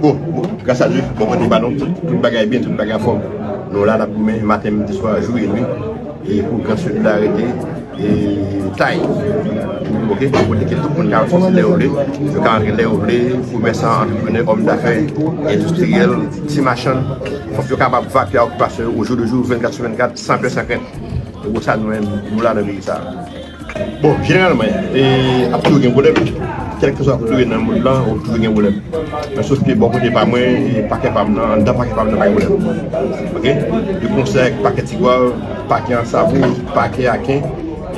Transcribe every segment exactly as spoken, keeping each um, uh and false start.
Bon, bon, gras a Dye, bon kote pa nou, tout bagay byen, tout bagay anfòm. Nou la, n ap goumen maten, midi, swa, jou e nwi, e pou Gran Sid la rete e tay. Ok, kote ke tout moun ka sòti lè yo vle, yo ka antre lè yo vle, komèsan, antreprenè, òm dafè, endistriyèl, ti machann, fòk yo kapab vape a okipasyon yo o jou de jou, vennkat sou vennkat, san pè, san krent. Se pou sa nou menm, nou la nan peyi sa a. Bon, jeneralman, e, ap toujou gen pwoblèm. Kèlkeswa kote w ye nan mond lan, ou toujou gen pwoblèm. Men sof ke bò kote pa mwen, e, pakè pa m nan, anndan pakè pa m nan, pa gen pwoblèm. Ok? Li konsèy ak pakè Tigwav, pakè Ansavo, pakè Aken,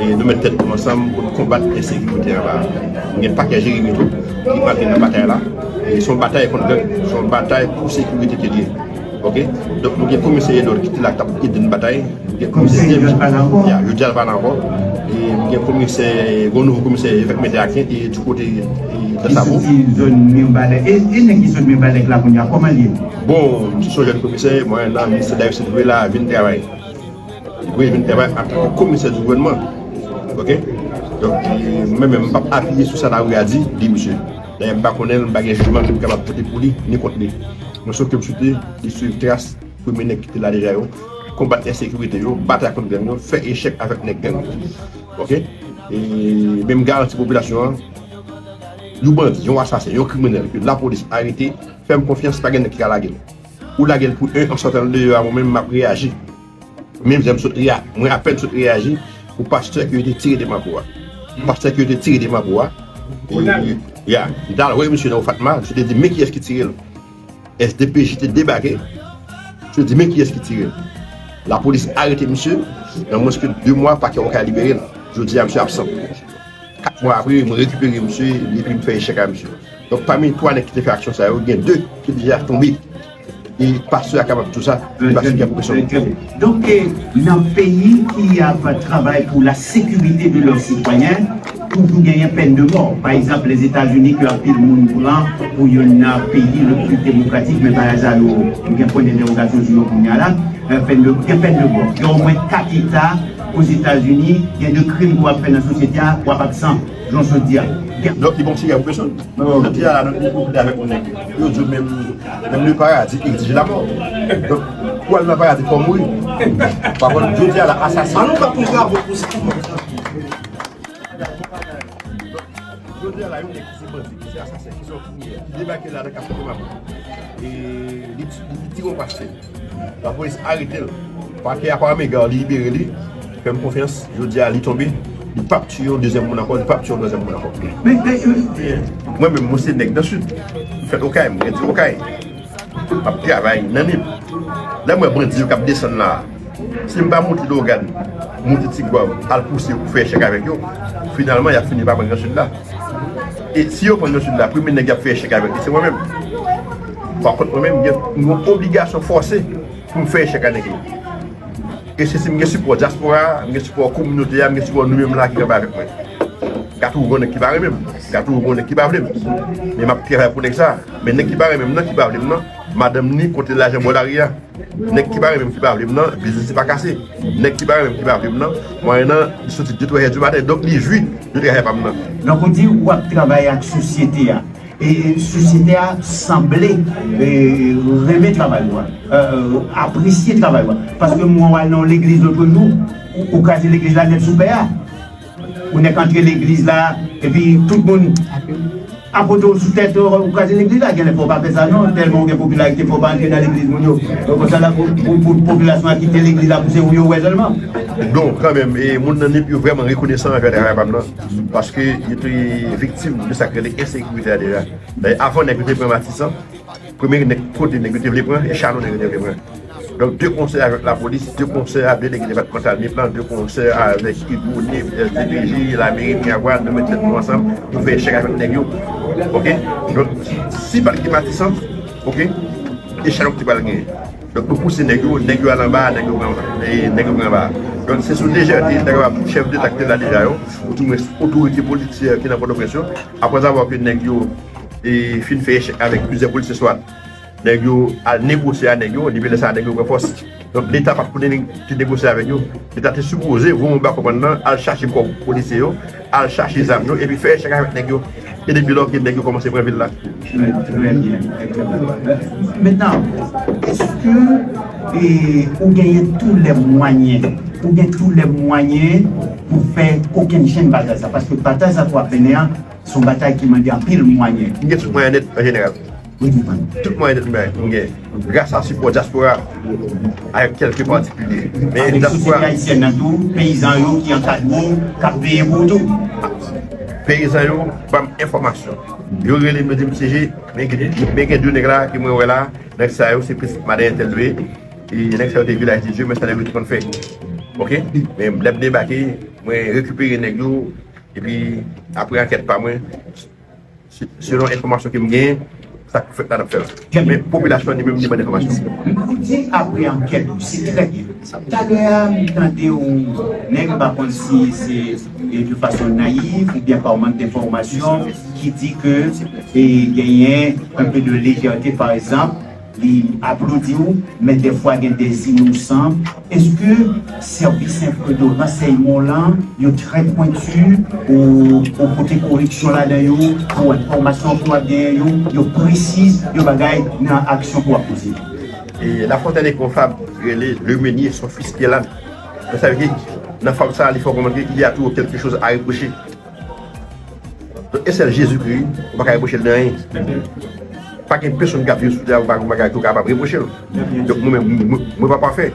e nou met tèt nou ansanm pou n konbat ensekirite anba a. Gen pakè Jeremi tou, ki pral gen nan batay la. E se yon batay kont gang, se yon batay pou sekirite ke l ye. Ok? Donk, nou gen komisè Edward ki te la, k t ap ede n batay. Gen komisè Komisè James. Jòj pa la ankò. Ya, jodi a l pa la ankò. E gen komisè, gen yon nouvo komisè Evèk Mete Aken e di kote e Li Glasavo. Soti zòn Mibalè. E, e nèg ki sot Mibalè la kounye a, kòman l ye? Bon, misye se yon jèn komisè, mwen nan ministè dayè se dwe la vin travay. Li dwe vin travay antanke komisè di gouvènman. Ok? Donk, e, mwen menm, m p ap apiye sou sa lari a di, di misye. Dayè, m pa konnen l, m pa gen jijman ke m kapab pote pou li, ni kont li. Mwen, sa ke m swete, li swiv tras premye nèg ki te la deja yo, konbat ensekirite yo, batay kont gang yo, fè echèk avèk nèg gang yo. Ok? E men m garanti popilasyon an, yon bandi, yon asasen, yon kriminèl ke lapolis arete, fè m konfyans, pa gen nèg ki ka lage l. Ou lage l pou en, an sòtan l deyò a, mwen menm, m ap reyaji. Menm jan m sot reya-, mwen apèn sot reyaji pou pastè ke yo te tire de Mako a. Pastè ke yo te tire de Mako a. E, ya, m t al wè misye nan Ofatma, misye te di, men kiyès ki tire l. S D P J te debake, misye di, men kiyès ki tire l. Lapolis arete misye, nan mwens ke de mwa, pakè a ka libere l. Jodi a, misye absan. Kat mwa apre, mwen rekipere misye, epi m fè echèk a misye. Donk, pami twa nèg ki te fè aksyon sa yo, gen de ki deja tonbe. E pastè a kapab di w sa, li pa sou gad presyon. Donk, eh, nan peyi ki ap travay pou la sécurité de leurs citoyens, toujou genyen pèn de mò. Pa egzanp, Lèzetazini ke anpil moun pran pou youn nan peyi le pli demokratik, men bagay sa yo, nou gen pwen dentèwogasyon sou yo kounye a la. Eh, pèn de, gen pèn de mò. Gen omwen kat eta Ozetazini, gen de krim ke w ap fè nan sosyete a, w ap absan, jan w sot di a. Gen Donk, li bon siga pou pèsonn. Jodi a la, nou, nou, nou avèk yon nèg. Yo di w menm, menm le paradis exige la mort. Donk, pou al nan paradi, fò w mouri. Pa kont, jodi a la, asasen. An nou bat yon bravo pou sa. Jodi a la, yon nèg ki se bandi, ki se asasen, ki se yon kriminèl, ki debake la nan Kafou Mapou. E li ti-, li tire yon pastè. Lapolis arete l. Pakè a pa renmen gang, li libere li. Fè m konfyans, jodi a li tonbe. Li p ap tiye yon dezyèm moun ankò, li p ap tiye yon twazyèm moun ankò. Men, men, men, Mwen menm, mwen se nèg nan Sid. M fèt Okay, m grandi Okay. M ap travay nan Nip. Lè m wè bandi yo k ap desann la, si m pa monte Leyogàn, monte Tigwav, al pouse yo pou fè echèk avèk yo, finalman, y ap fini pa pran Gran Sid la. E si yo pran Gran Sid la, premye nèg y ap fè echèk avèk li, se mwen menm. Pa kont mwen menm, m gen yon obligasyon fòse pou m fè echèk a nèg yo. E se si m gen sipò dyaspora a, m gen sipò kominote a, m gen sipò nou menm la ki kanpe avèk mwen. Ka toujou gen nèg ki pa renmen m, ka toujou gen nèg ki pa vle m. Men m ap travay pou nèg sa. Men nèg ki pa renmen m nan, ki pa vle m nan, madanm ni kote lajan bò lari a. Nèg ki pa renmen m, ki pa vle m nan, biznis li pa kase. Nèg ki pa renmen m, ki pa vle m nan, mwayennan li soti de twò è di maten. Donk li jwi de travay pa m nan. Donk ou di w ap travay ak sosyete a. E, e sosyete a sanble, e, renmen travay ou a, e, apresye travay ou a. Paske mwen w al nan yon legliz lòt jou, ou, ou kraze legliz la nèt sou pè a. Ou nèk antre legliz la, epi tout moun apote w sou tèt, ou kraze legliz la. Genlè fò w pa fè sa non, tèlman ou gen popilarite, fò w pa antre nan legliz moun yo. Donk konsa la, pou, pou, pou popilasyon an kite legliz la pou se ou yo wè sèlman. Donk kanmenm, e, moun nan Nip yo vrèman rekonesan anvè travay pa m nan. Paske yo te viktim de sa k rele ensekirite a deja. Dayè, avan nèg yo te pran Matisan, premye nèg kote nèg yo te vle pran, e Chalon nèg yo te vle pran. Donk, de konsè avèk lapolis, de konsè avèk delege depatmantal Nip lan, de konsè avèk Hydro-Nip, S D P J, lameri Miravwa, nou met tèt nou ansanm, nou fè echèk avèk nèg yo. Ok? Donk, si pa t gen Matisan, ok, e Chalon ki te pral genyen. Donk, nou pouse nèg yo, nèg yo al anba, nèg yo pran, e nèg yo pran anba. Donk, se sou lejète, ta kapab chèf deta ki te la deja yo, otoumwens otorite polisyè ki nan Pòtoprens yo, apre avwa ke nèg yo, e, fin fè echèk avèk plizyè polisye swat, nèg yo al negosye a nèg yo, depi lè sa a, nèg yo pran fòs. Donk, Leta pa t konnen ki negosye avèk yo. Leta te sipoze voye yon bak kòmandman al chache kò polisye yo, al chache zam yo, epi fè echanj avèk nèg yo. E depi lò ke nèg yo kòmanse pran vil la. Trè, trè byen, trè byen. Mentnan, èske, e, ou genyen tou lè mwayen, ou gen tou lè mwayen pou fè kokenn jan batay sa? Paske batay sa ke w ap mennen an, se yon batay ki mande anpil mwayen. M gen tout mwayen nèt an jeneral. Wi, m konprann. Tout mwayen nèt m gen. Gras a sipò dyaspora avèk kèlke patikilye. Men avèk dyaspora, sosyete ayisyèn nan tou, peyizan yo ki ankadre w, k ap veye pou w tou. Peyizan yo ban m enfòmasyon. Yo rele m, yo di m, "Mesye, men gen, men gen de nèg la ke mwen wè la, nèg sa yo se pitit madan entèl yo ye. E nèg sa yo te Vilaj de Dye, men sa nèg yo te konn fè." Oke? Men lè m debake, mwen rekipere nèg yo, epi apre ankèt pa mwen, se-, selon enfòmasyon ke m genyen, sa k fèt la n ap fè l. Men popilasyon an li menm li ban enfòmasyon. Ou di apre ankèt, se trè byen. Talè a, m tande yon nèg, m pa konn si se, e, de fason nayif oubyen pa mank enfòmasyon, ki di ke, e, genyen un peu de légèreté, pa egzanp, li aplodi w, men dèfwa gen de inosan. Èske sèvis enf-, de ransèyman w lan, yo trè pwenti, ou, ou pote koreksyon ladan yo, pou enfòmasyon ke w ap genyen yo, yo presiz, yo bagay nan aksyon ke w ap poze? E Lafontaine et Confab rele le meunier son fils qui est l'âne. Sa vle di, nan fab sa, li fè w konprann ke il y a toujours quelque chose à reprocher. Donk, e sèl Jezikri, ou pa ka repwoche l de anyen. Pa gen pèsonn k ap viv sou tè a, ou pa gen bagay ke ou kapab repwoche l. Donk, mwen menm, mwen, mwen pa pafè.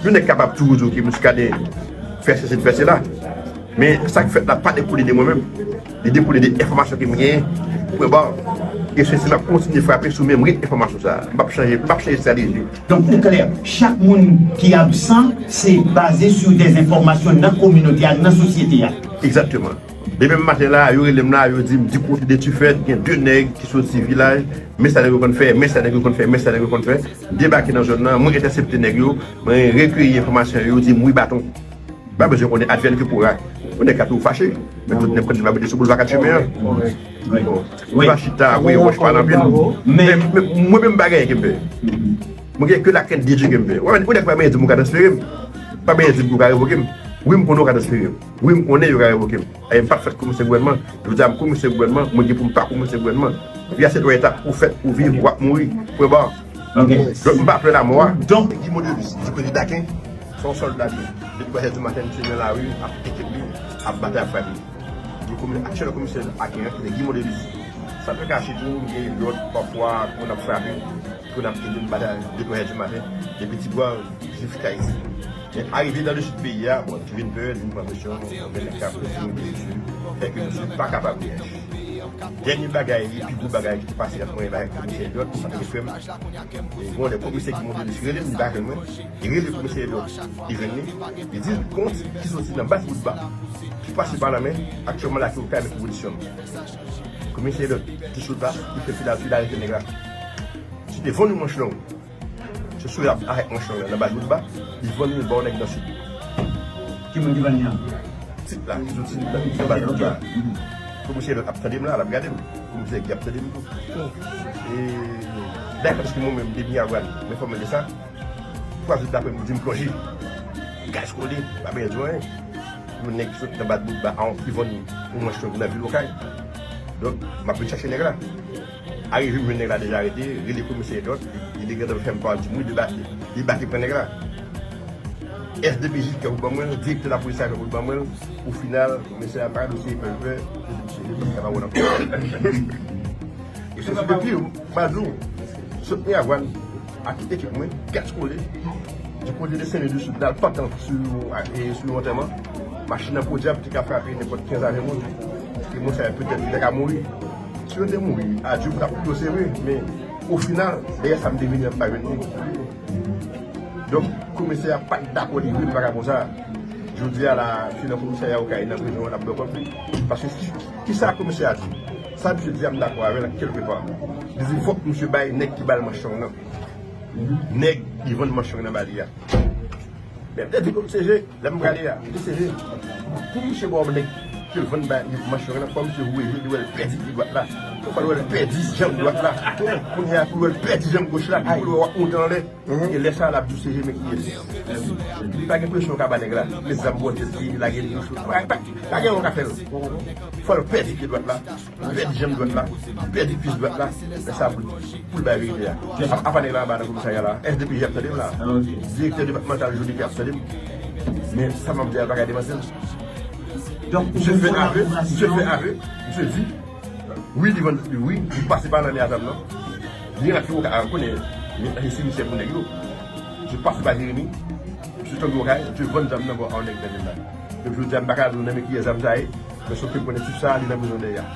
Yon nèg kapab toujou di w ke Muscadin fè sesi, fè sela. Men sa k fèt la pa dekoule de mwen menm. Li dekoule de enfòmasyon ke m genyen. Pwen ba, e se si m ap kontinye frape sou menm rit enfòmasyon sa a. M p ap chanje, m p ap chanje estrateji. Donk, ou klè, chak moun ki absan, se baze sou de enfòmasyon nan kominote a, nan sosyete a. Egzakteman. Demen maten la, yo rele m la, yo di m, du côté de Tufèt, gen de nèg ki soti Vilaj, men sa nèg yo konn fè, men sa nèg yo konn fè, men sa nèg yo konn fè. M debake nan zòn nan, mwen entèsepte nèg yo, mwen rekeyi enfòmasyon yo, yo di m wi baton. M pa bezwen konnen, advienne que pourra. Yon nèg ka tou fache, men tout nèg konn di m abite sou boulva Kat Chimen an. Bon, m pa chita, wi, wòch pa nan pye m. Men, men mwen menm m pa gen anyen ke m pè. Mwen gen ke la crainte de Dieu ke m pè. Ou wè, yon nèg pa bezwen di m ou ka transfere m. Pa bezwen di m ou ka revoke m. Wi, m konnen ou ka transfere m. Wi, m konnen yo ka revoke m. E m pa t fèt komisè gouvènman. Jodi a, m komisè gouvènman, mwen gen pou m pa komisè gouvènman. Vi a se twa etap, ou fèt, ou viv, w ap mouri. Pwen ba. Donk, m pa pè lamò a. Donk, Guy Mondelis, du côté d'Aken, se yon sòlda li. Depi twa è di maten, misye nan lari, ak ekip li, ap batay ak frape. Li komi-, aktyèl komisè Aken an, ki se Guy Mondelis. San fè kache tou, m gen lòt, pafwa, moun ap frape, moun ap ede m batay, de twa è di maten, depi Tibwa, jiska isi. Men arive nan le sud peyi a, bon, ti vin pè, vin pran presyon, bon, gen nèg k ap presyon, fè ke misye pa kapab reyaji. Dènye bagay, e pi gwo bagay ki te pase ant mwen avèk komisè Eliot, sa te frè m. E bon, lè komisè Guy Mondelis rele m, li pa jwenn mwen. Li rele komisè Eliot, li jwenn li. Li di l, gen yon tip ki soti nan Bas Boutba, ki pase pa lanmè, aktyèlman la ki Okay, men pou polisyon. Komisè Eliot te sou plas, li fè fil a, fil arete nèg la. Misye te vann yon manch long. Se sou rap avèk manch long nan Bas Boutba, li vann li ba yon nèg nan sid. Ki moun ki vann li an? Tit la, ki soti nan Bas Boutba. Komisè Eliot ap tande m la, l ap gade m. Komisè Guy ap tande m tou. E, dakò, paske mwen menm, depi Miragwàn, m enfòme de sa. Twa zè daprè midi, m plonje. Gaz kole, pa bezwen di anyen. Yon nèg ki sot nan Bas Boutba a, ki vann yon manch long nan vil Okay. Donk, m ap vin chache nèg la. Arive m jwenn nèg la deja arete, rele komisè Eliot, li, li gentan fè m pawòl, di m wi, debake. Debake pran nèg la. S D P J fè pou ban mwen l, direktè lapolis la fè pou ban mwen l. O final, komisè a pa dosye pèl pè, li di misye, li pa wè l ankò. E se depi, m a di w, sot Miragwàn, ak tout ekip mwen, gaz kole. Du côté de Saint-Louis du Sud, nan Pantan, sou, e, sou yon antèman. Machin nan podyab, te ka frape nenpòt kenz a ven moun. E moun sa yo petèt te ka mouri. Si yo te mouri, adye, m t ap pito sere, men o final, dèyè sa m te vini an, m pa jwenn li. Donk, komisè a pa t dakò li vre, m pa ka konsa. Jodi a la, se nan komisarya Okay, nan prizon an, l ap bwè kòb li. Paske ki, kisa komisè a di? Sa misye di a, m dakò avè l kèlke pa. Li di fòk misye bay nèg ki ba l manch long nan. Nèg ki vann manch long nan ba li a. Men m te di komisè G, lè m prale a, m di, "Komisè G, pou misye ba w nèg ke l vann bay li manch long nan, fò misye voye je li wè l pèdi pye dwat la." Fò l wè l pèdi janm dwat la. Kounye a, pou l wè l pèdi janm goch la, pou l wè w ap monte anlè. E lè sa a, l ap di w se je men ki yès. Li pa gen presyon w ka ba nèg la. Met zam bò tèt li, lage l, pa, pa, pa gen yon ka fè l. Fò l pèdi pye dwat la, pèdi janm dwat la, pèdi kwis dwat la. Lè sa a, pou l, pou l bay verite a. Apa nèg la anba nan komisarya la, S D P J ap tande m la. Direktè depatmantal Jodi Kè ap tande m. Men sa m ap di a pa ka demanti l. Donk, misye fè ave, misye fè ave, misye di, wi, li vann, wi, li pase pa nan men a zam nan. Li rantre Okay, a, konnen, li rantre simisè pou nèg yo. Misye pase pa Jeremi, misye tonbe Okay, misye vann zam nan ba yon nèg nan vil la. Depi jodi a, m pa ka di w nan men kiyès zam sa ye, men sof ke konnen tip sa, li nan prizon dèyè a.